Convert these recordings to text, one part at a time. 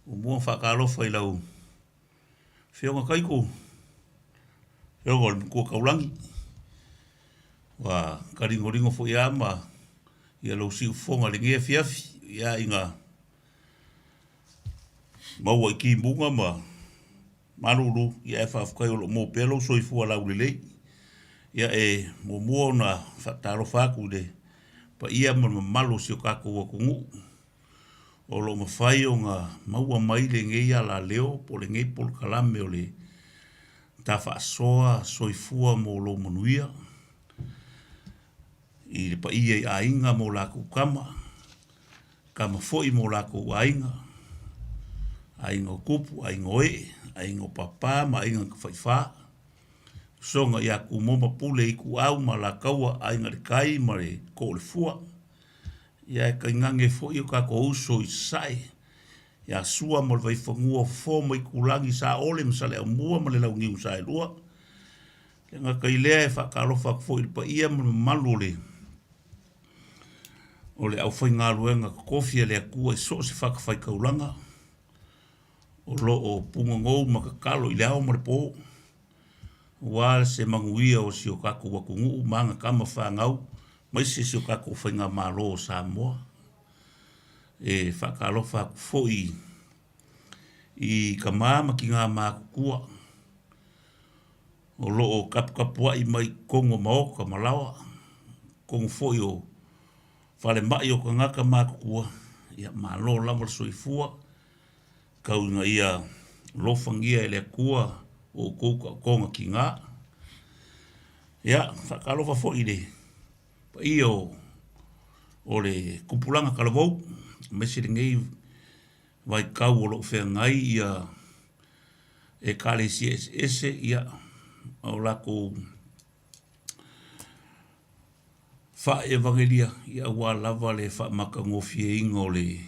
Muamua ona faatalofa i lau Afioga Taito, Afioga o le Matua Taulagi, ua taligoligo foi lava ma ia lou siufofoga i lenei afiafi, ia ina maua i timuga ma malulu, ia ae faafetai o lo o maua pea lou soifua laulelei. Ia e muamua ona faatalofa atu i le paia ma le mamalu o si o tatou atunuu o lo o mafai ona maua mai lenei alaleo po o lenei polokalame o le Tafaasoa Soifua mo Lou Manuia i le paia i aiga ma o latou tama, tama foi ma o latou aiga, aiga o tupu, aiga o ee, aiga o papa ma aiga na tafaifa, usoga ia Tumua ma Pule, Ituau ma Alataua, Aiga i le Tai ma le Too o le Fua. Ia e tainane foi o tatou uso i Sasae, ia Sua ma le Vaifanua, Fofo ma Itulagi, Saole ma Saleaaumua ma le Launiu na Saelua. E le gata i lea e faatalofa atu foi i le paia ma le mamalu o le o le aufaigaluega totofi a le Atua i so o se fatafaitaulaga o lo o punonou ma tatalo i le ao ma le po aua se manuia o si o tatou atunuu ma ana tama fanau aemaise si o tatou faigamalo o Samoa. E faatalofa atu foi i tama ma tina matutua o lo o taputapuai mai i totonu o maota ma laoa, totonu foi o falemai o tagata matutua, ia malo lava le soifua, tau ina ia alofagia e le Atua o outou taotoga tiga. Ia, faatalofa foi i le paia o le tupulaga talavou, aemaise lenei vaitau o lo o feagai ia Ekalesia eseese, ia, o latou faa-evagelia, ia aua lava le faamatagofieina o le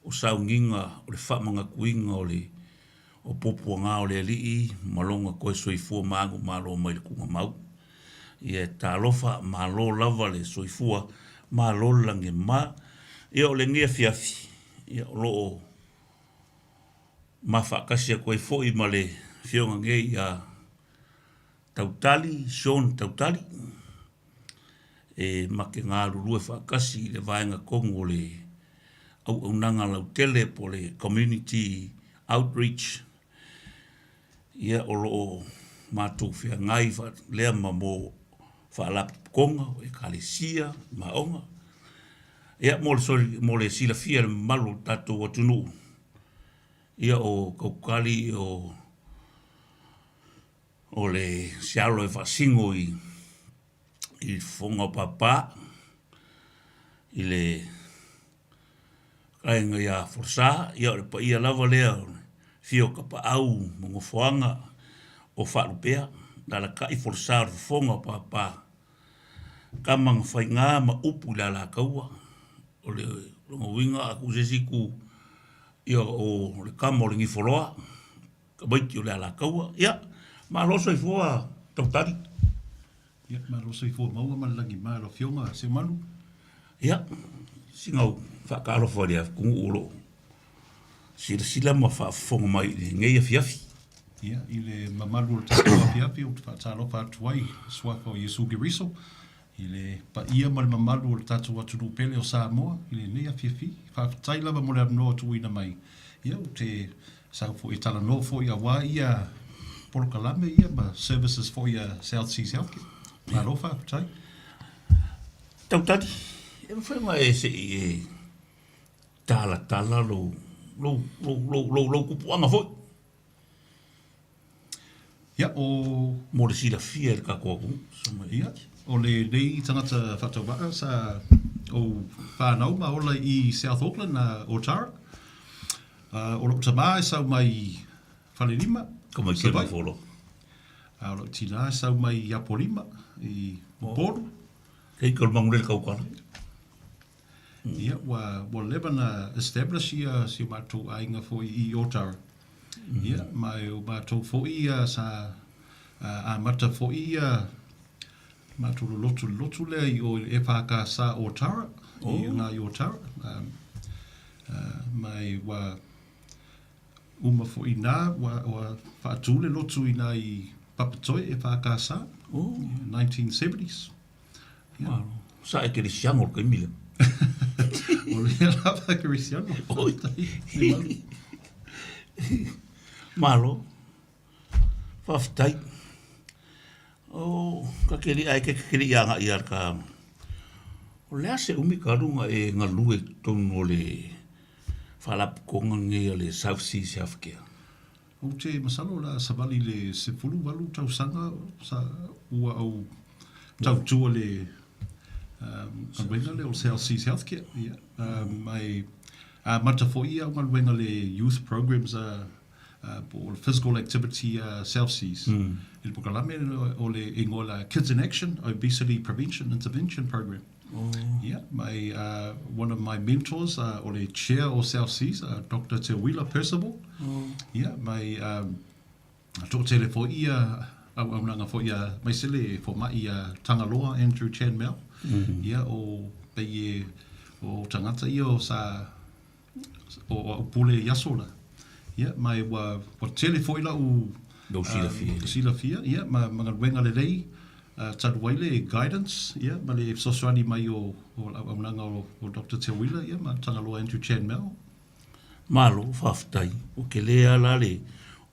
o sauniga o le faamanatuina o le o puapuaga o le Alii ma lona toe soifua manumalo mai le tuugamau. Ia e talofa, malo lava le soifua, malo le lagima. Ia o lenei afiafi, ia o lo o ma faatasi atu ai foi ma le afioga nei ia Tautali, Sean Tautali, e ma te galulue faatasi i le vaega tonu o le auaunaga lautele po o le community outreach, ia o lo o matou feagai lea ma mo faalapotopotoga o Ekalesia ma aoga. Ia mo le mo le silafia e le mamalu o le tatou atunuu, ia o Tautali o o le se alo e faasino i i le fofoga o Papa i le aiga ia Folasa, ia o le paia lava lea o le afio o Tapaau ma Nofoaga o Faalupea, alaalatai Folasa o le fofoga o Papa, tama na faiga ma upu i le Alataua. O le lona uiga a tuu i se isi itu, ia o le tama o le Gifoloa, tamaiti o le Alataua. Ia, malo soifua Tautali. Ia, malo soifua maua ma le lagima i lau Afioga Seumanu. Ia, sina ou faatalofa i le atunuu o lo o silasila ma faafofoga mai i lenei afiafi. Ia, i le mamalu o le tatou afiafi, ou te faatalofa atu ai i le Suafa o Iesu Keriso, i le paia ma le mamalu o le tatou atunuu pele o Samoa i lenei afiafi. Faafetai lava mo le avanoa ua tuuina mai. Ia, ou te sau foi e talanoa foi aua ia polokalame ia ma services foi a South Seas Healthcare. Malo faafetai. Tautali, e mafai ona e se i e talatala lou, lou, lou, lou, lou, lou tupuaga foi. Ia, o... Mo le silafia e le tatou atunuu. Ia, o lenei tagata faatauvaa sa ou fanau ma ola i South Auckland, na Otara. O lou tama e sau mai Falelima, Savaii. A o lou tina e sau mai Apolima, i Upolu. Kei ko le mangulele kaukala. Ia, ua, ua leva na establish ia si o matou aiga foi i Otara. Ia, ma e o matou foi ia sa amata foi ia matou lolotu le lotu lea i o i le EFKS Otara, i uga i Otara. Ma e ua... Uma foi i ina ua faatu le lotu i ina i Papatoe EFKS, 1970s. Malo. Sa e kerisiano o le taimi lea. O lea lava e kerisiano. Oi. Malo. Faafetai. O ka ke li ai ke ke li anga ia ka. O le a se umi ka lunga e galue tonu o le faalapotopotoga lenei a le South Seas Healthcare. Ou te masalo o le a savali i le 18 tausaga sa ua ou tautua le galuega lea o le South Seas Healthcare. Ia, ae amata foi au galuega le youth programs a po o le physical activity a South Seas. I le polokalame o le ingoa la Kids in Action Obesity Prevention Intervention Program. Ia, my, one of my mentors o le chair o South Seas, Doctor Te Wila Percival. Ia, mai toatele foi ia auaunaga foi a aemaise le fomai a Tagaloa Andrew Chan Mel. Ia, o pei e o tagata ia o sa o au pule i aso la. Ia, ma e ua, ua tele foi lau Lou silafia. Silafia, ia, ma, ma galuega lelei, talu ai le guidance, ia, ma le fesoasoani mai o, o le auaunaga o, o Doctor Te Wila, ia, ma Tagaloa Andrew Chan Mel. Malo, faafetai. Ua tele lava la le,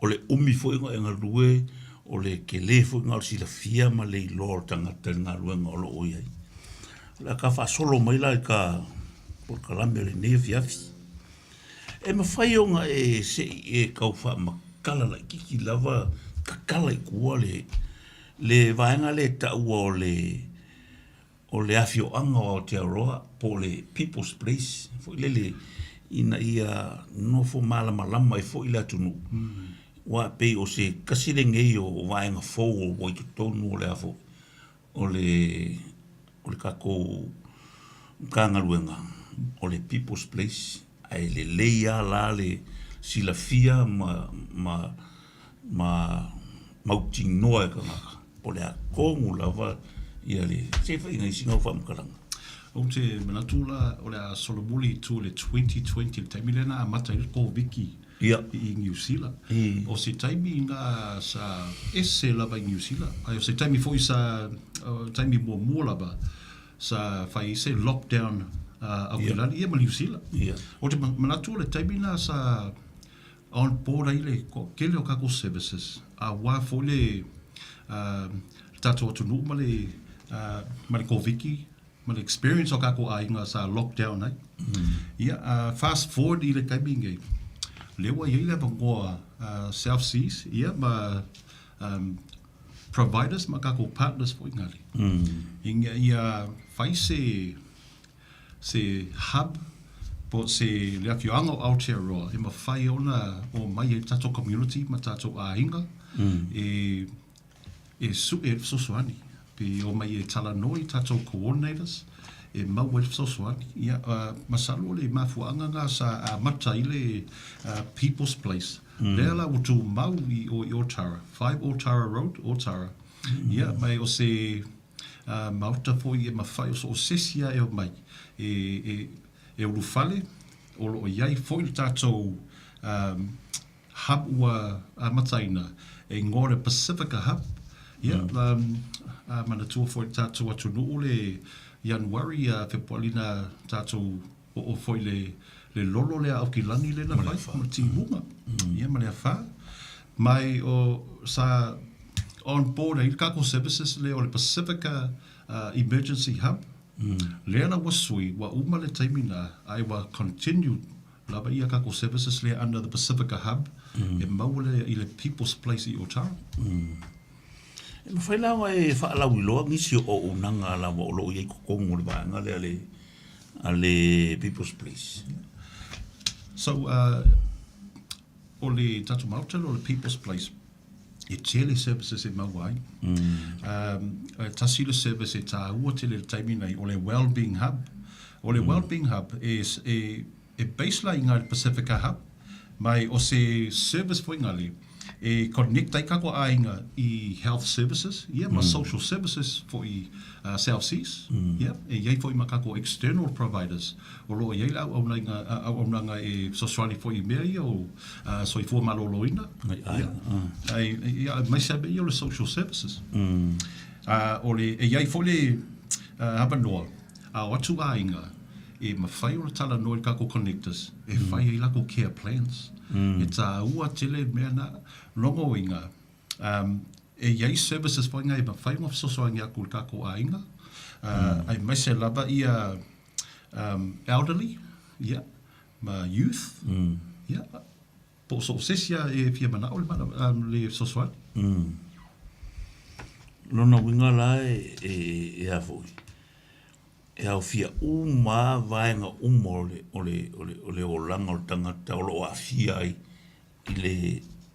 o le umi foi ona e galue, o le tele foi ona o le silafia ma le iloa o le tagata i le galuega o lo o i ai. O le a ta faasolo mai la i ka polokalame o lenei afiafi. E mafai ona e se i e tau faamatala laitiiti lava, tatala i tua le, le vaega lea e taua o le, o le afioaga o Aotearoa po o le People's Place foi lele ina ia nofo malamalama ai foi le atunuu. Aua e pei o se tasi lenei o vaega fou ua i totonu o le a foi, o le o le tatou Matagaluega o le People's Place, ae lelei lava la le silafia ma ma ma mautinoa e tagata po o le a tonu lava ia le se i fai nai sina au faamatalaga. Ou te manatu la o le a solomuli i tua i le 2020 i le taimi lea na amata ai le Koviki i Niu Sila. O se taimi na sa ese lava i Niu Sila, ae o se taimi foi sa, o taimi muamua lava sa fai ai se lockdown a Aukilani ia ma Niu Sila. Ou te manatu o le taimi na sa on board ai le toatele o tatou services, aua foi le tatou atunuu ma le ma le Koviki ma le experience o tatou aiga sa lockdown ai. Ia, fast forward i le taimi nei, lea ua i ai le avanoa South Seas ia ma providers ma tatou partners foi ngale, ina ia fai se se hub po o se le afioaga o Aotearoa e mafai ona omai ai le tatou community ma tatou aiga e e suʻe ai le fesoasoani, pe omai e talanoa i tatou coordinators e maua ai le fesoasoani. Ia, masalo o le mafuaaga lena sa amata ai le People's Place, lea la ua tumau i o i Otara, 5 Otara Road, Otara. Ia, ma o se maota foi e mafai, o so o se isi lava e omai e ulufale, o lo o i ai foi le tatou hub ua amataina e ingoa o le Pacifica Hub. Ia, a manatua foi le tatou atunuu le Ianuari a Fepuari na tatou oo foi le le lolo lea Aukilani lea na fai ma timuga ia ma le afa. Mai o sa on board ai le tatou services lea o le Pacifica Emergency Hub. Lea la ua sui, ua uma le taimi na, ae ua continue Lava ia tatou services lea under the Pacifica Hub e maua lea i le People's Place i Otara. E mafai la ona e faalauiloa nisi o auaunaga lava o lo o i ai i totonu o le vaega lea a le People's Place? So, o le tatou maota lea o le People's Place, e tele services e maua ai. E tasi le service e tāua tele i le taimi nei, o le Wellbeing Hub. O le Wellbeing Hub, e, e, e base la i ngā Pacifica Hub, mai o se service foi ngale. E connect ai kākou ʻāinga i health services, ia, ma social services foi South Seas, ia, e i ai foi ma kākou external providers o lo o i ai le auaunaga, auaunaga e fesoasoani foi i mea ia o soifua malōlōina, ia, ai, ia, aemaise lava mea ia o le social services. O le, e i ai foi le avanoa a o atu ʻāinga e mafai ona talanoa i kākou connectors e fai ai lākou care plans. E tāua tele mea na logo i ngā e i ai services foi ngā e mafai ona fesoasoani aku i kākou ʻāinga, aemaise lava ia elderly, ia, ma youth, ia, po o so o se isi a e fia manaʻo le mana, le fesoasoani. Lona uiga la e, e, e a foi, e aofia uma lava vaega uma o le, o le, o le, o le olaga o le tagata o lo o aafia ai i le,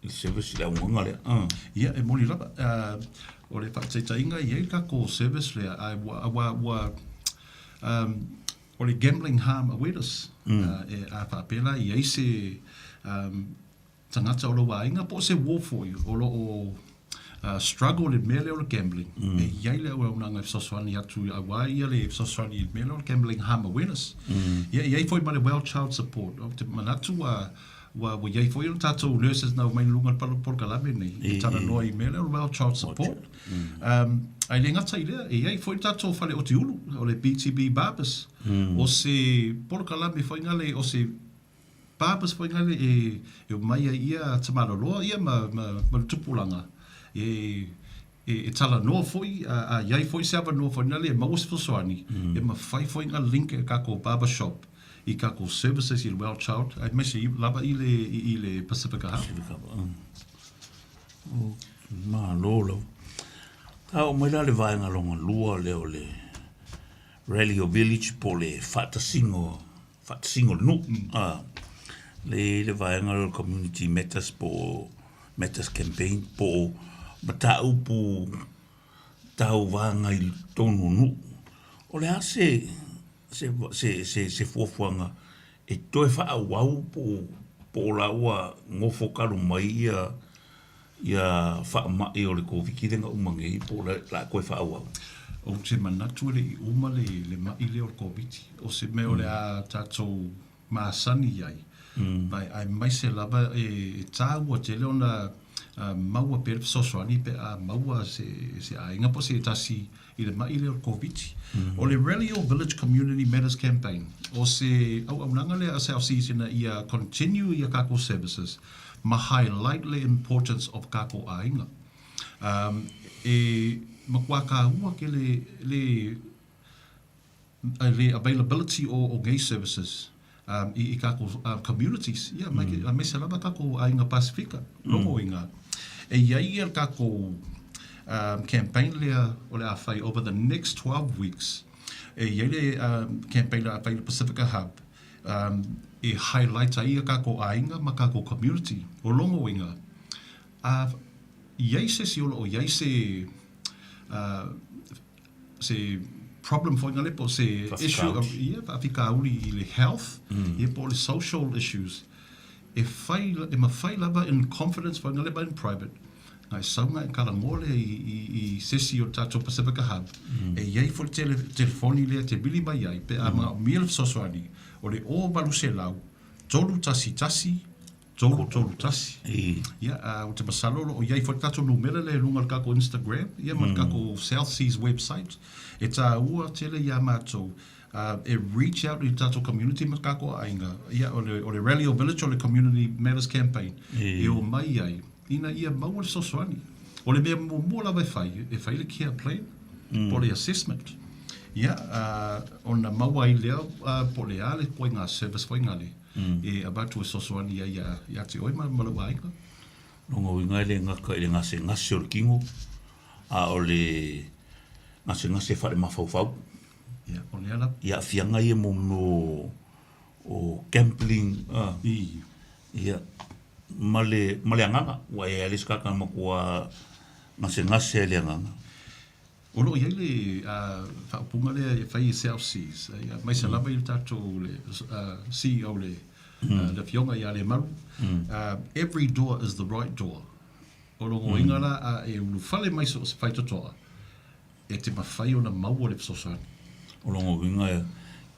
i le service i le auaunaga lea. Ia, e moni lava, o le faataitaiga e i ai le tatou service lea, ae ua, ua, ua o le Gambling Harm Awareness, e, a faapea la i ai se tagata o lou aiga po o se uo foi o lo o struggle i le mea lea o le gambling, e i ai le auaunaga e fesoasoani atu aua ia le fesoasoani i le mea lea o le Gambling Harm Awareness. Ia, e i ai foi ma le Well Child Support. Ou te manatu ua, ua, ua i ai foi o tatou nurses na omai i luga o le polokalame nei e talanoa i mea lea o le Well Child Support. Ae le gata i lea, e i ai foi le tatou fale oti ulu, o le BTB Barbers. O se polokalame foi ngale, o se barbers foi ngale e, e omai ai ia tamaloloa ia ma, ma, ma le tupulaga e, e, e talanoa foi, a, a i ai foi se avanoa foi nale e maua se fesoasoani, e mafai foi na link e kākou barber shop i kākou services i le Well Child, aemaise lava i le, i, i le Pacifica Hub. Pacifica Hub. Malo lava. A oo mai la le vaega lona lua lea o le Rally of Village po o le faatasiga o faatasiga o le nuu. A, le i le vaega lea o le Community Matters po o Matters Campaign po o mataupu tauvaga i totonu o nuu. O le a se se se se se fuafuaga e toe faaauau po o po o la ua nofo talu mai ia ia faamai o le Koviti lea na uma nei po o le a toe faaauau? Ou te manatu e le i uma le le maʻi lea o le Koviti. O se mea o le a tatou masani i ai, aemaise lava e tāua tele ona maua pea le fesoasoani pe a maua se aiga po o se tasi i le maʻi lea o le Koviti. O le Rally Your Village Community Matters Campaign, o se auaunaga lea a South Seas ina ia continue ia kākou services ma highlight le importance of kākou aiga. E matua kāua tele le le availability o nei services i kākou communities, ia, aemaise lava kākou aiga Pasifika, logo i ngā. E i ai ia kākou campaign lea o le a whai over the next 12 weeks, e i ai le campaign lea a whai le Pacifica Hub, e highlight ai ia kākou aiga ma kākou community o logo i ngā. A i ai se isi o lo o i ai se se problem foi ngale po se issue of ia faafitauli i le health ia po o le social issues e fai e mafai lava in confidence foi ngale ma in private ngai sau ngai talanoa lea i i i sesi o le tatou Pacifica Hub e i ai foi le tele telefoni lea te vili mai ai pe a manaomia le fesoasoani o le 0800 311 331. Ia, ā, ou te masalo o lo o i ai foi le tatou numera lea i luga o le tatou Instagram, ia ma le tatou South Seas website, e tāua tele iā mātou, ā, e reach out i le tatou community ma le tatou aiga, ia, o le, o le Rally or Village o le Community Matters Campaign, e omai ai, ina ia maua le fesoasoani. O le mea muamua lava e fai, e fai le care plan, po o le assessment, ia, ā, ona maua ai lea, ā, po o le a le ituaiga service foi ngale. E avatu e fesoasoani ai ia te oe ma lou aiga. Lona uiga e le gata i le gasegase o le kino, a o le gasegase faale-mafaufau. Ia, o lea lava. I aafiaga ia mo mea o gambling, a. I. Ia, ma le, ma le agaga, ua e ai le isi tagata na matua gasegase ai le agaga. O lo o i ai le faaupuga lea e fai e South Seas, aemaise lava i le tatou le CEO le Afioga ia Lemalu, every door is the right door. O lona uiga la a e ulufale mai so o se faitotoa, e te mafai ona maua le fesoasoani. O lona uiga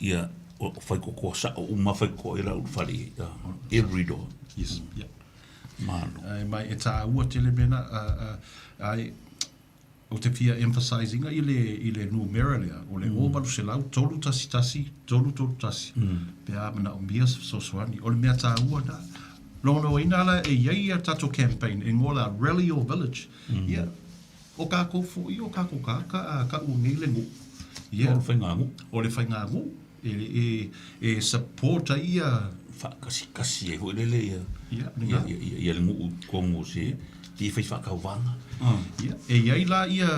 ia o faitotoa sao uma faitotoa ia la ulufale i ai, every door. Yes, yeah. Malo. Ae mai e tāua tele mea na, ai, ou te fia emphasize ina i le, i le numera lea, o le 0800 311 331, pe a manaomia se fesoasoani. O le mea tāua na, lona uiga la e i ai a tatou campaign e igoa la Rally Your Village. Ia, o kākou foi, o kākou kāka a ka'u nei le nuu. Ia, o le faiga nuu. O le faiga nuu e, e, e support ai ia faakasikasi ai foi lele ia ia, ia, ia, ia le nuu totonu o se i fai faatauvaga. Ia, e i ai la ia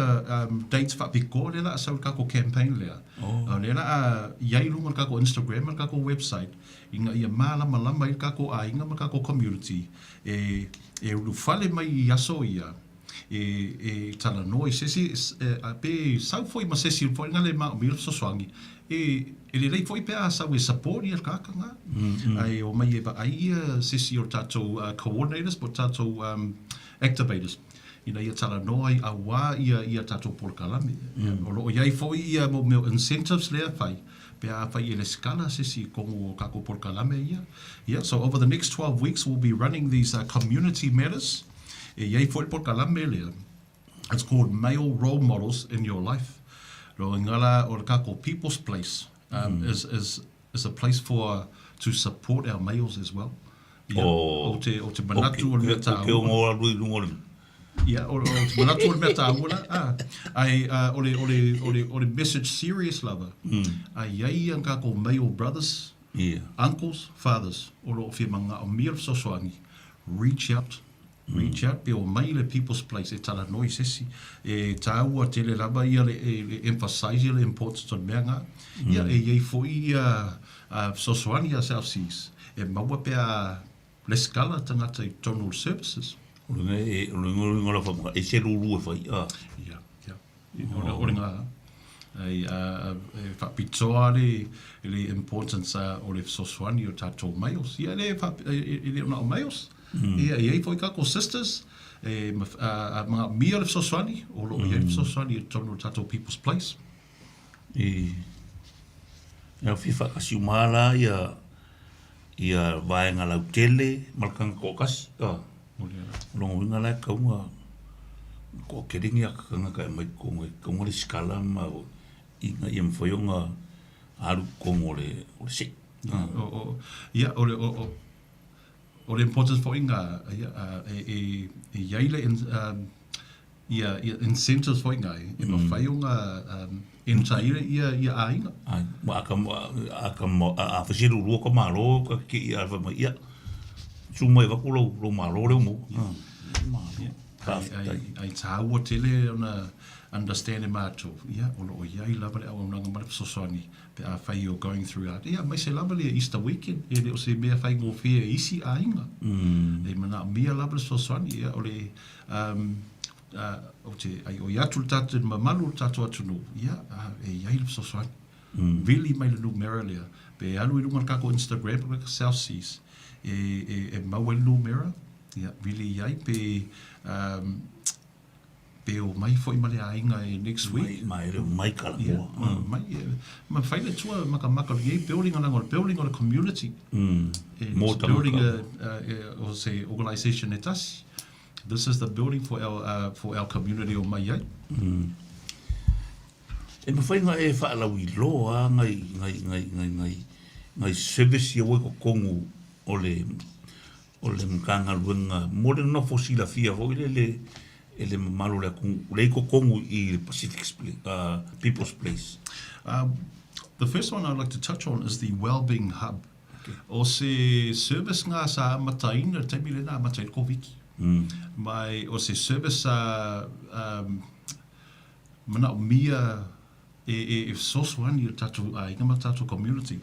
dates faapitoa lea la a sau le tatou campaign lea. Oh. O lea la a i ai i luga o le tatou Instagram ma le tatou website ina ia malamalama ai le tatou aiga ma le tatou community e, e ulufale mai i aso ia e, e talanoa i se isi, e, pe sau foi ma se isi foi na le maomia le fesoasoani, e, e lelei foi pe a sau e support ia le tagata na. Ae omai e vaai ia se isi o tatou coordinators po o tatou activators ina ia talanoa ai auā ia ia tatou polokalame. O lo o i ai foi ia mau mea o incentives lea e fai pe a fai e resitala se isi i totonu o tatou polokalame ia. Ia, so over the next 12 weeks we'll be running these community matters. E i ai foi le polokalame lea, it's called Male Role Models in Your Life. Lona uiga la, o le tatou People's Place is, is, is a place for, to support our males as well. Ia, o te, o te manatu o le mea tāua. O ke ono alu i luga o le... Ia, o, o te manatu o le mea tāua la, a, ai, a, o le, o le, o le, o le message serious lava, a i ai ia kākou male brothers, Ia. Uncles, fathers, o lo o fia manaomia le fesoasoani, reach out, reach out pe omai i le People's Place e talanoa i se isi. E tāua tele lava ia le, e emphasize ia le importance o le mea nga. Ia, e i ai foi ia fesoasoani a South Seas e maua pe a resitala tagata i totonu o le services. O le mea e, o le uiga o lau faamatalaga, e se lulu e fai, a. Ia, ia. O le ngā, ai, e faapitoa le, le importance o le fesoasoani o tatou males. Ia, e le, e le o na o males. Ia, e i ai foi tatou sisters, e manaomia le fesoasoani, o lo o i ai le fesoasoani i totonu o le tatou People's Place. I, e fia faatasi uma la ia, ia vaega lautele ma le tagata toatasi. Ah. O lona uiga la e tatau ona toatele ni ata tagata e aumai i totonu e tatau ona resitala ma ina ia mafai ona alu i totonu o le o le seʻi. Ia, o le o le importance foi nga ia e e e i ai le ia ia incentives foi nga e mafai ona enter ia ia aiga. Ai, ma a ka a ka a fai se lulua ka Malo ka kekei a fai mai ia su mai avatu lou lou Malo lea ua maua. Malo. Faafetai. Ai tāua tele ona understand e mātou, ia, o lo o i ai lava le auaunaga ma le fesoasoani pe afai you're going through a, ia, aemaise lava le Easter weekend, e le o se mea faigofie e isi aiga. E manaomia lava le fesoasoani, ia, o le, um, ou te aioi atu le tatou, le mamalu o le tatou atunuu, ia, e i ai le fesoasoani. Vili mai le numera lea, pe alu i luga o le tatou Instagram, pe le South Seas, e, e, e maua ai le numera, ia, vili i ai, pe, um, pe omai foi ma le aiga e next week. Mai, mai, mai kala mua. Ia, mai, ma fai le tua makamaka o lenei building, leaga o le building o le community. E, Mō building a, a, o se organisation e tasi. This is the building for our, uh, for our community o mai ai. E mafai ona e faalauiloa ngai, ngai, ngai, ngai, ngai, ngai service ia ua i totonu o le, o le Matagaluega mo le nofo silafia foi lele e le mamalu o le atunuu lea i totonu i le Pacific uh, People's Place. The first one I'd like to touch on is the Wellbeing Hub. O se service ngā sa amataina i le taimi lena amata ai le Koviti. Mai o se service sa um, manaomia e, e, e fesoasoani i o tatou aiga ma tatou community.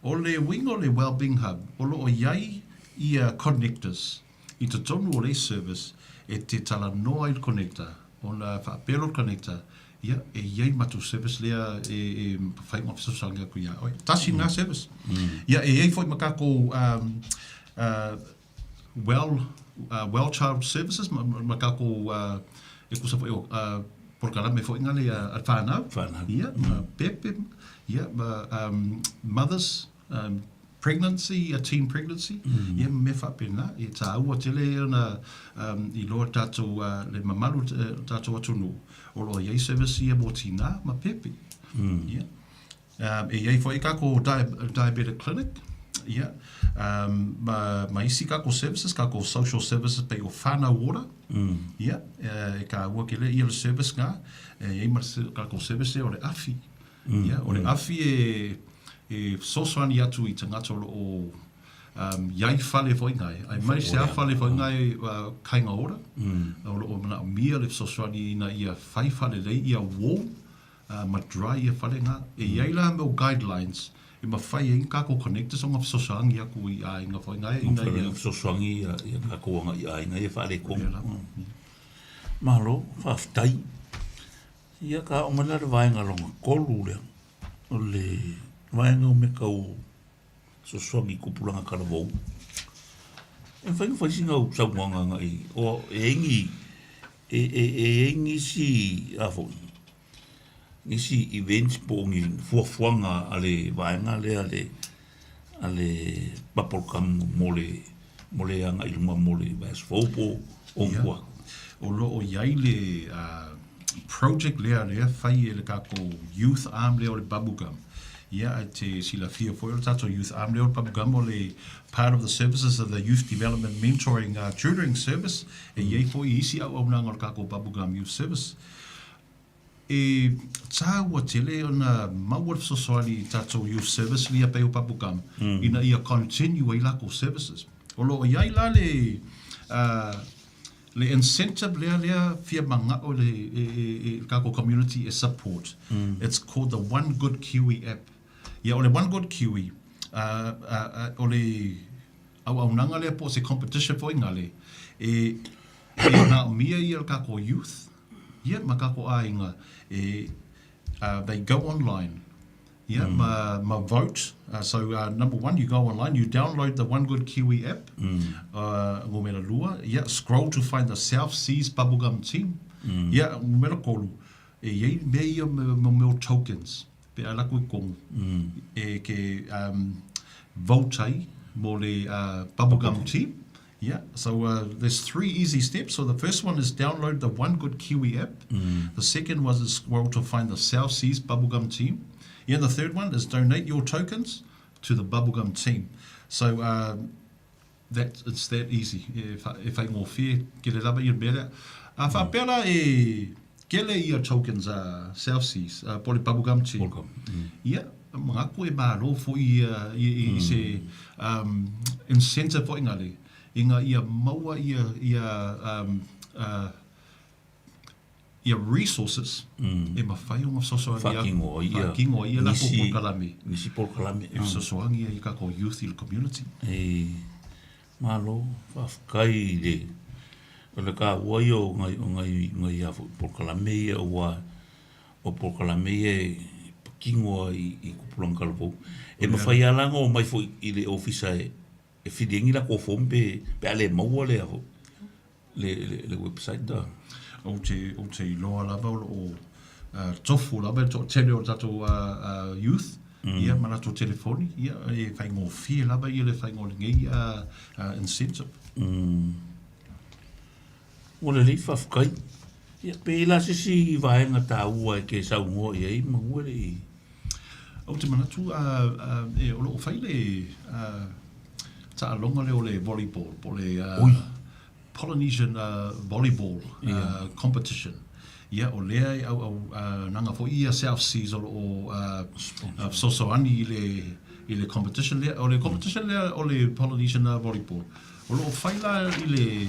O le uiga o le Wellbeing Hub, o lo o i ai ia connectors i totonu o le service e te talanoa i le connector, ona faapea loa le connector, Ia, e i ai matou service lea e, e fai ma fesoasoani atu iā oe. Tasi lena service. Ia, e i ai foi ma tatou um, uh, Well Well Child Services ma ma takou e tusa foi o polokalame foi ngale a le fanau. Fanau. Ia, ma pepe, ia, ma mothers, pregnancy, teen pregnancy, ia, ma mea faapena. E tāua tele ona iloa tatou le mamalu o tatou atunuu o lo o i ai service ia mo tinā ma pepe. Ia. E i ai foi takou diabetic clinic, ia, ma, ma isi takou services, takou social services pei o Whānau Ora, ia, e kāua kele ia le service ngā, e i ai ma le takou service o le awhi, ia, o le awhi e, e fesoasoani atu i tagata o lo o i ai fale foi ngai, ai mai se a fale foi ngai Kāinga Ora, o lo o manaomia le fesoasoani ina ia whai fale lei ia warm, ma dry ia fale nga. E iai la mau guidelines e mawhai ai kakou connectors ona fesoasoani aku i aiga foi nga ina ia. Fesoasoani ia kakou aga i aiga ia faaletonu. Malo, faafetai. Ia ka oo mai la le vaega lona tolu lea, o le vaega o mea tau fesoasoani i tupulaga talavou. E mafai ona fai sina au saunoaga agai o e ai ni e e e i ai nisi a foi nisi events po o ni fuafuaga a le vaega lea a le a le Bubble Gum mo le mo le agai i luma mo le vaiaso fou po o ona tua atu. O lo o i ai le project lea lea fai e le tatou youth arm lea o le Bubble Gum. Ia, e te silafia foi o le tatou youth arm lea o le Bubble Gum o le part of the services of the Youth Development Mentoring Tutoring Service e i ai foi isi auaunaga o le tatou Bubble Gum Youth Service. E tāua tele ona maua le fesoasoani i tatou youth service lia pei o Bubble Gum ina ia continue ai lakou services. O lo o i ai la le le incentive lea lea fia mana'o le e e e le tatou community e support. It's called the One Good Kiwi app. Ia o le One Good Kiwi o le auaunaga lea po o se competition foi ngale e e manaomia ia le tatou youth ia ma tatou aiga e they go online ia ma ma vote so number one you go online you download the One Good Kiwi app numera lua ia scroll to find the South Seas Bubblegum team ia numera tolu e i ai mea ia mo mea o tokens pe a laku i komu e ke vote ai mo le Bubblegum team. Yeah, so there's 3 easy steps. So the first one is download the One Good Kiwi app. The second one is scroll to find the South Seas Bubblegum team. Yeah, and the third one is donate your tokens to the Bubblegum team. So that it's that easy. E e whaingōwhie, kele lava ia mea lea. A whapea la e kele ia tokens a South Seas, po le Bubblegum team. Bubblegum. Yeah. Mangaku e malo foi ia i se incentive foi ngale inga ia maua ia ia ia resources e mawhai o nga fesoasoani Whakingo ia whakingo ia la polokalame nisi polokalame e fesoasoani ia i kako youth i le community. E malo whawhetai i le o le kāua ia o ngai o ngai ngai a foi polokalame ia ua O polokalame ia e patino ai i tupulaga talavou. E mafai lava la ona omai foi i le ofisa e fili ai ni latou form pe pe a le maua le le le website a. Ou te ou te iloa lava o lo o tofu lava le toatele o le tatou youth ia ma latou telefoni ia e faigofie lava ia le faiga o lenei incentive. Ua lelei faafetai. Ia, pe i la se isi vaega taua e te saunoa i ai manu e le i. Ou te manatu e o lo o fai le taaloga lea o le volleyball po o le Oi. Polynesian Volleyball Competition. Ia, o lea e auaunaga foi ia South Seas o lo o fesoasoani i le i le competition lea. O le competition lea o le Polynesian Volleyball, o lo o fai la i le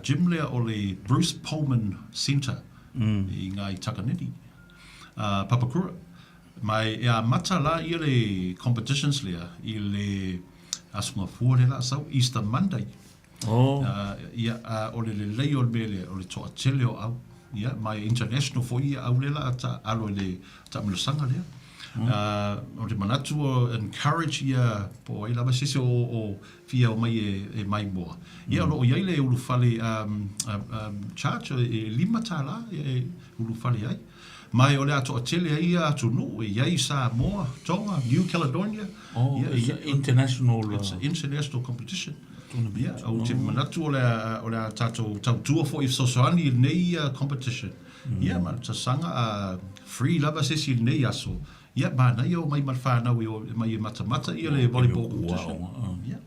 gym lea o le Bruce Pullman Centre i ngā i Takanini, Papakura. Ma e amata la ia le competitions lea i le Aso Gafua lea la sau, Easter Monday. Oh. Ia, o le lelei o le mea lea, o le toatele o au, ia, ma e international foi ia au lea la ta alo i le taamilosaga lea. Ou te manatu o encourage ia po o ai lava se isi o fia omai e maimoa. Ia o lo o i ai le ulufale charge e $5 e ulufale ai. Ma o le a toatele ai ia atunuu e i ai Samoa, Tonga, New Caledonia. Oh, it's an international It's an international competition. Ia, ou te manatu o le a, o le a tātou tautua foi e fesoasoani i lenei competition. Ia, ma le talosaga, free lava se isi i lenei aso. Ia, manaia omai ma le whānau e, e mai e matamata ia le volleyball competition. Ia.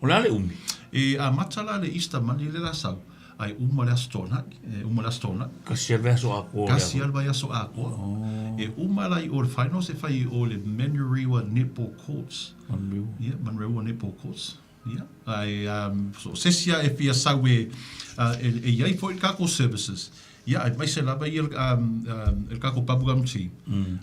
O le a le umi? E amata la le Easter Monday le la sau, ai uma le Aso Toonai, e uma le Aso Toonai. Kasi a le vaiaso atoa. Kasi a le vaiaso atoa. Oh. E uma la i o le finals e fai i o le Manurewa Netball Courts. Manurewa. Ia, Manurewa Netball Courts. Ia, ai, um, so, se isi e fia sau e, uh, e, e i ai foi le kākou services. Ia, aemaise lava ia um, um, le kākou bubblegum team.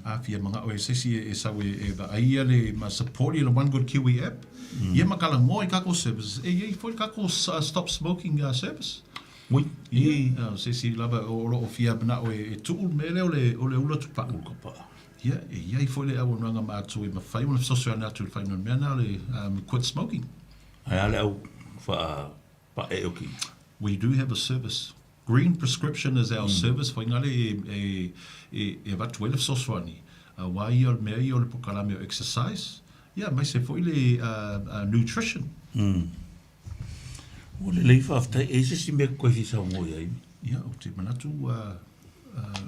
A fia mana'o e se isi e, e sau e, e vaai ia le ma support ia le One Good Kiwi app. Ia ma talanoa i kākou services. E i ai foi le kākou uh, stop smoking uh, service. Ui. Ia, uh, se isi lava o lo o fia mana'o e, e tuu le mea lea o le, o le ula tupaʻa. Ula tupaʻa. Ia, e i ai foi le auaunaga matou e mafai ona fesoasoani atu i le faiga o le mea lena o le um, quit smoking. Ae a le au wha paʻe o ki? We do have a service. Green prescription is our service faigale e, e, e, e avatu ai le fesoasoani. Aua ia o le mea ia o le polokalame o exercise, ia aemaise foi le uh, uh, nutrition. Ua lelei faafetai. E i ai se isi mea koe fia saunoa i ai? Ia, ou te manatu ua, uh,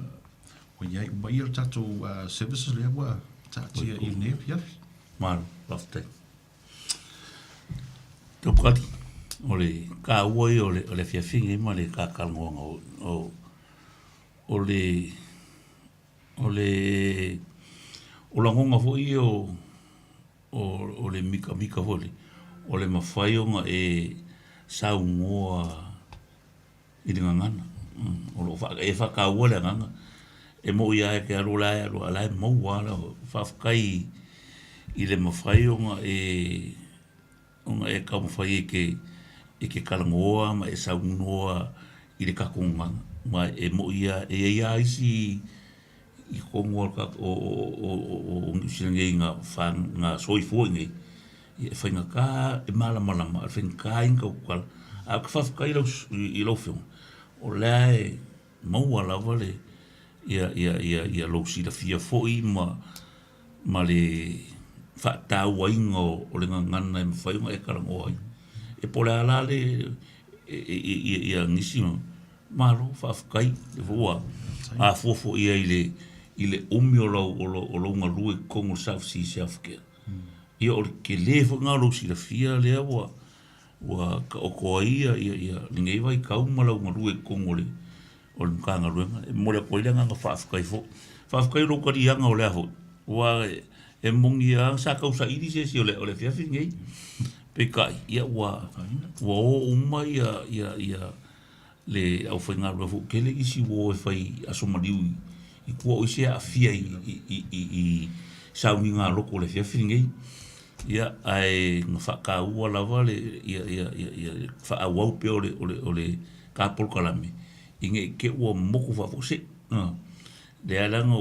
ua i ai uma ia le tatou uh, services lea ua taatia i lenei afiafi. Malo, faafetai. Taukali, o le kāua ia o le, o le afiafi nei ma le kākalanoaga o, o, o le, o le, o lagona foi ia o, o, o le mikamika foi le, o le mafai ona e saunoa i le gagana. O lo o wha, e whakaua le agaga. E moʻi lava e te alu o la e alu, a o la e maua lava lau faafetai i le mafai ona e ona e taumafai e ke e ke talanoa ma e saunoa i le tatou gagana. Ma e moʻi lava, e i ai lava isi i totonu o o o o Niu Sila nei na na soifua i inei, e faigata e malamalama, e faigata ai ona tautala. Ae ou te faafetai i lau i lau afioga, o lea e maua lava le ia ia ia ia lou silafia foi ma ma le faatauaina o le gagana e mafai ona e talanoa ai. E po o le a la le ia ia nisi Malo, faafetai, lea foi ua afua foi i ai i le, i le umi o lau, o lau, o lou galue i totonu o le South Sea Self Care. Ia o le tele foi lena o lou silafia lea ua, ua taoto ai ia, ia, ia lenei vaitau ma lau galue i totonu o le, o le Matagaluega. E momoli atu ai le agaga faafetai foi. Faafetai i lou taliaga o lea foi, aua e moni lava sa tau saili se isi o le, o le afiafi lenei. Peitai, ia ua, ua o uma ia, ia, ia, le aufaigaluega foi tele isi ua o e fai aso maliu i tua o isi e aafia i, i, i, i, i sauniga loto o le afiafi lenei. Ia, ae na faataua lava le, ia, ia, ia, ia faaauau pea o le, o le, o le ta polokalame i ne i te i ua motu faafuasei. Lea la na,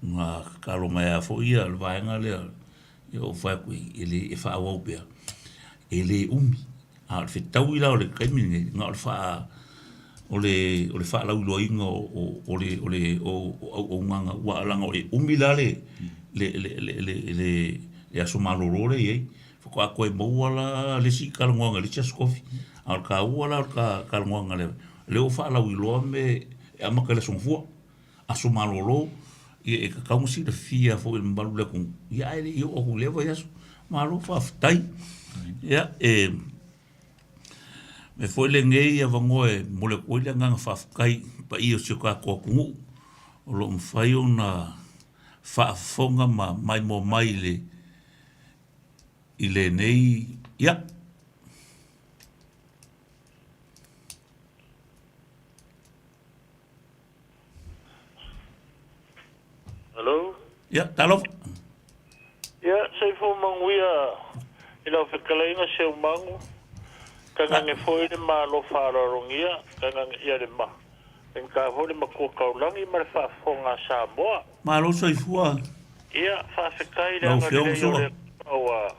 na tatalo mai lava foi ia le vaega lea, ia ou fai atu e le, e faaauau pea, e le umi. A o le fetaui la o le taimi lenei, na o le faa, o le, o le faalauiloaina o, o, o le, o le, o, o auaunaga, aua leaga o le umi la le, le, le, le, le, le, le aso malolo lea e i ai, faatoa toe maua la le isi talanoaga i le isi aso tofi. A o le taua la o le talanoaga lea, lea ua faalauiloa mea e amata i le Aso Gafua. Aso malolo, ia e tatau ona silafia foi e le mamalu o le atunuu, ia ae le i oo atu i lea vaiaso. Malo faafetai. Ia, e avea foi lenei avanoa e momoli atu ai le agaga faafetai i le paia o si o tatou atunuu o lo o mafai ona faafofoga ma maimoa mai i le i lenei, ia, Hello. Ia, talofa. Ia, soifua manuia i lau fetalaiga Seumago, tainane foi le Malo faaaloalogia, tainane ia le ma, faigata foi le Matua Taulagi ma le faafofoga a Samoa. Malo soifua. Ia, faafetai le Lau Afioga agalelei o Sua. le Atua ua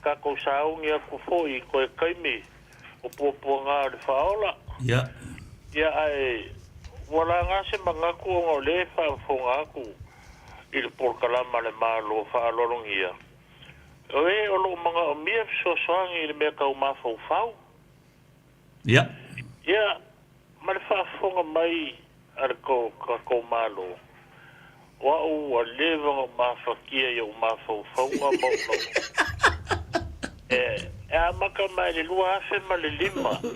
tatou sauni atu foi i toe taimi o puapuaga o le faaola. Ia. Ia, ae ua laga se manatu ona o lea e faafofoga atu i le polokalama a le Malo faaaloalogia, o e o lo o manaomia fesoasoani i le mea tau mafaufau. Ia. Ia, ma le faafofoga mai a le tatou Malo, o au ua leva ona ou mafatia i ou mafaufauga ma ou lagona. E amata mai le 2005,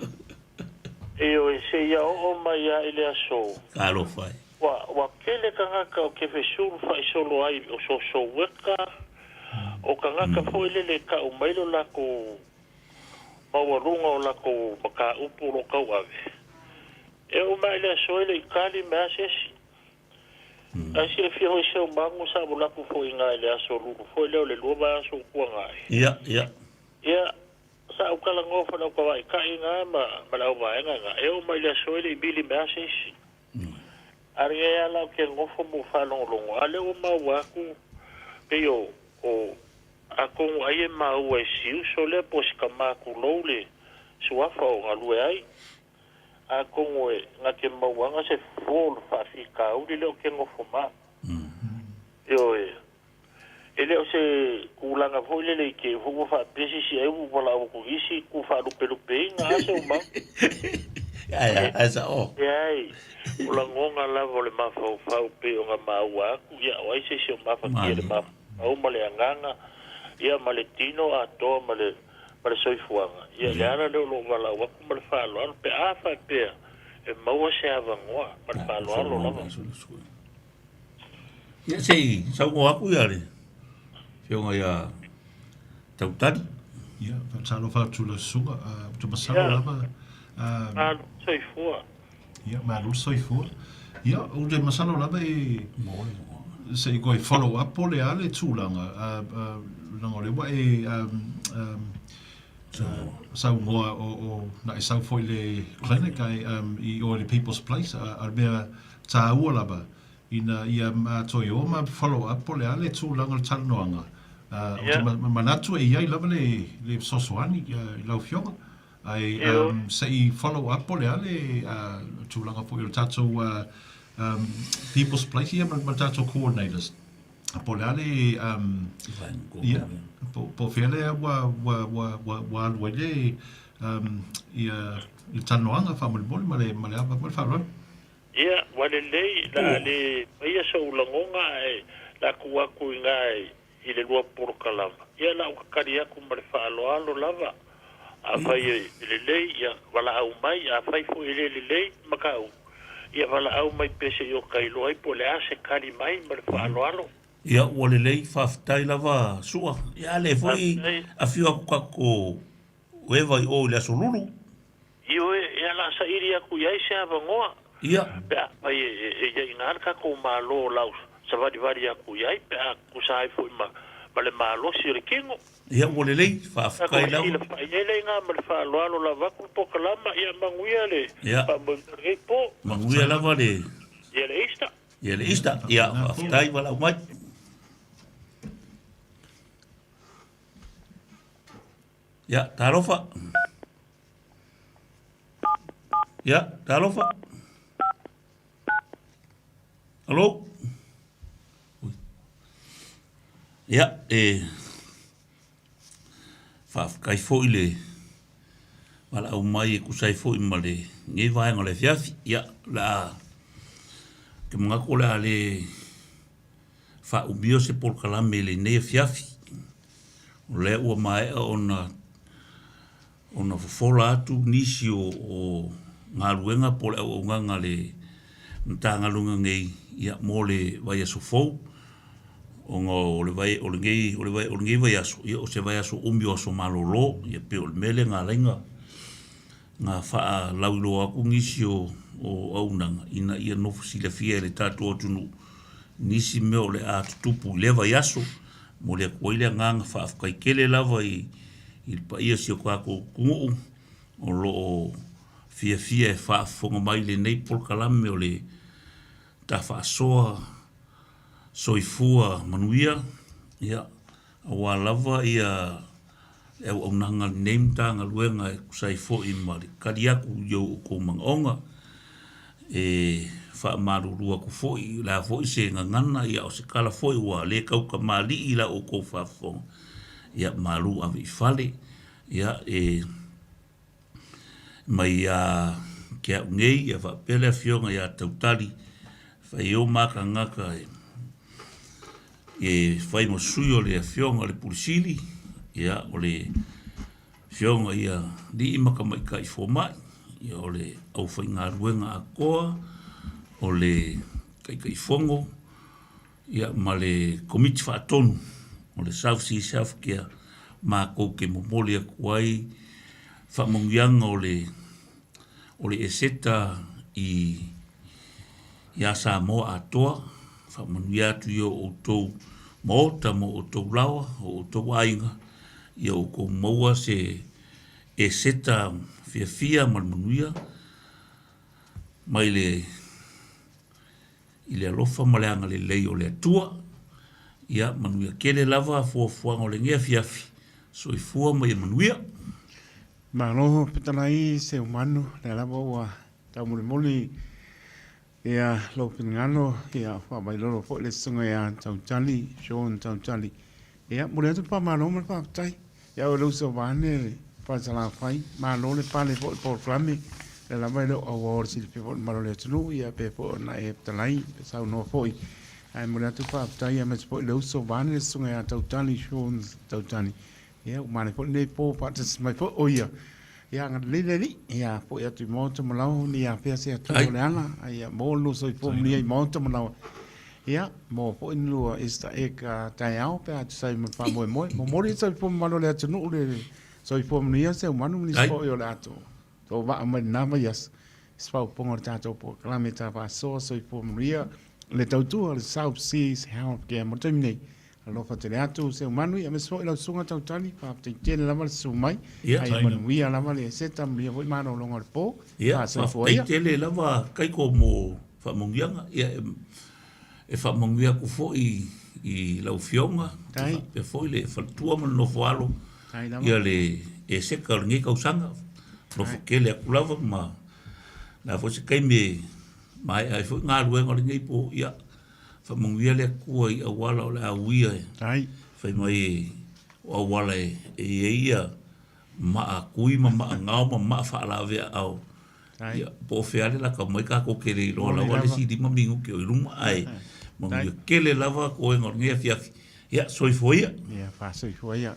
ioe, seia oo mai lava i le aso. Talofa e. Ua tele tagata ou te fesulufai solo ai, o social worker, o tagata foi lele e tau mai lo latou maualuga o latou mataupu o lo o tauave. E oo mai i le aso e le i tali mai lava se isi. Ae silafia foi Seumanu sa ou alu atu foi i ina i le aso Lulu foi lea o le lua vaiaso ua tuanai. Ia, ia. Ia, sa ou talanoa foi i le au tamaitai ina ma le auvaega ina. E oo mai i le aso e le i vili mai lava se isi. A lenei lava la ou te nofo ma ou faalogologo, a o lea ua maua atu pei o, o, atonu ai e maua e si uso lea po o si tama tulou le suafa o galue ai. Atonu e na te maua ana se fofo o le faafitauli lea ou te nofo ma au. Ioe. E le o se tulaga foi lele i te i foi ua faapea se isi ai ua valaau atu i isi itu faalupelupeina a se uma. Ae, ae sa'o. Leai, o lagona lava o le mafaufau pei ona maua atu, ia o ai se isi o mafatia i le mafaufau ma le agaga, ia ma le tino atoa ma le, ma le soifuaga. Ia le ala lea o lou valaau atu ma le faaaloalo pe a faapea e maua se avanoa ma le faaaloalo lava. Ia se i saunoa atu ia le Afioga ia Tautali. Ia, faatalofa atu i lau susuga, ou te masalo lava. Malo soifua. Ia, malo soifua. Ia, ou te masalo lava e se i koe follow up po o le a le tulaga, leaga o lea ua e saunoa o na e sau foi i le clinic ae i o i le People's Place, a o le mea taua lava, ina ia toe o ma follow up po o le a le tulaga o le talanoaga, ou te manatu e i ai lava le fesoasoani i lau Afioga, ae se i follow up po o le a le tulaga foi o le tatou People's Place ia ma le tatou coordinators, po o le a le, ia, po o fea lea ua alu ai le le talanoaga faamolemole ma le ava ma le faaaloalo. Ia, ua lelei, la a le faia sou lagona ae la tuu atu i ina i le lua polokalama. Ia, la ou tatali atu ma le faaaloalo lava. Afai e lelei, ia valaau mai, afai foi e le lelei le mataupu, ia valaau mai pea se i o ta iloa ai po o le a se tali mai ma le faaaloalo. Ia, ua lelei, faafetai lava Sua. Ia, a lea foi afio atu tatou Eva i o i le Aso Lulu. Ioe, ia la saili atu i ai se avanoa. Ia. Pe afai e i ai i ina le tatou Malo o lau savalivali atu i ai, pe a tusa ai foi ma le malosi o le tino. Ia, ua lelei, faafetai lava. Tatou silafai ai lea i ina ma le faaaloalo lava atu le polokalama, ia manuia le faamoemoe lenei po. Manuia lava le. Ia le Easter. Ia le Easter, ia, faafetai valaau mai. Ia, talofa. Ia, talofa. Alo. Ia, e faafetai foi le valaau mai e tusa ai foi ma lenei vaega o le afiafi. Ia, o le a, ou te manatu o le a le faaumia o se polokalame i lenei afiafi. O lea ua maea ona ona fofola atu nisi o, o galuega po o le auaunaga a le Matagaluega nei ia, mo le vaiaso fou, ona o le vai, o lenei, o le vai, o lenei vaiaso, ia, o se vaiaso umi o aso malolo, ia pei o le mea lea na ala ai ona na faalauiloa atu nisi o auaunaga ina ia nofo silafia e le tatou atunuu nisi mea o le a tutupu i lea vaiaso. Momoli atu ai le agaga faafetai tele lava i le paia o si o tatou atunuu o lo o fiafia e faafofoga mai i lenei polokalame o le tafaasoa. Soifua manuia, ia, aua lava ia le auaunaga a lenei Matagaluega e tusa ai foi ma le tali atu i outou manaoga. E faamalulu atu foi, o le a foi se gagana, ia o se tala foi ua le tautamalii i la outou faafofoga, ia malu ave i fale. Ia, e mai ia te au nei, ia faapea le Afioga ia Tautali, fai o ma tagata e fai ma sui o le Afioga i le Pule Sili, ia, o le Afioga ia Alii ma Tamaitai Fomai, ia, o le aufaigaluega atoa, o le Taitaifono, ia, ma le Komiti Faatonu o le South Seas Healthcare, matou te momoli atu ai faamanuiaga o le o le Eseta i iā Samoa atoa, faamanuia atu i o outou maota ma o outou laoa, o outou aiga, ia outou maua se Eseta fiafia ma le manuia mai le i le alofa ma le agalelei o le Atua. Ia manuia tele lava fuafuaga o lenei afiafi. Soifua ma ia manuia. Malo fetalai Seumanu, lea lava ua taumolimoli ia lou finagalo, ia faavailolo foi le susuga ia Tautali, Sean Tautali. Ia, momoli atu le faamalo ma le faafetai. Ia oe le uso vaeane le Falesalafai, malo le pale foi i le polokalame, lea lava e le o auau le silafia foi e le mamalu o le atunuu, ia pei foi ona e fetalai, saunoa foi. Ae momoli atu le faafetai aemaise foi le uso vaeane le susuga ia Tautali, Sean Tautali. Ia, ua manaia foi lenei po faatasi mai foi o ia. Ia, agalelei le Alii. Ia, foi atu i maota ma laoa, ne i afea se atu o le ala. Ia, maua le lua soifua manuia i maota ma laoa. Ia, maua foi ni lua Easter egg taeao pe a tusa ai ma le faamoemoe. Momoli le soifua mamalu o le atunuu le soifua manuia Seumanu ma nisi foi o le a toovaa mai lena vaiaso. Se faaupuga o le tatou polokalame ta faasoa soifua manuia le tautua o le South Seas Healthcare mo le taimi nei. Alofa tele atu Seumanu, ia aemaise foi lau susuga Tautali, faafetai tele lava le susu mai. Ia manuia lava le Eseta, manuia foi malologa o le po. Ia, faafetai tele lava Kaiko mo faamanuiaga. Ia, e faamanuia atu foi i lau Afioga, faapea foi le faletua ma le nofo alo, ia le Eseta o lenei tausaga. Nofo tele atu lava ma le a foi se taimi e maea ai foi galuega o lenei po, ia, faamanuia le Atua i auala o le a uia e fai mai o auala e i ai ia maa kui ma maa gao ma maa faalaveaao. Ia, po o fea le laka mai tatou te le iloa lava le isi 5 minute o i luma, ae manuia tele lava toega o lenei afiafi. Ia, soifua ia. Ia, faasoifua ia.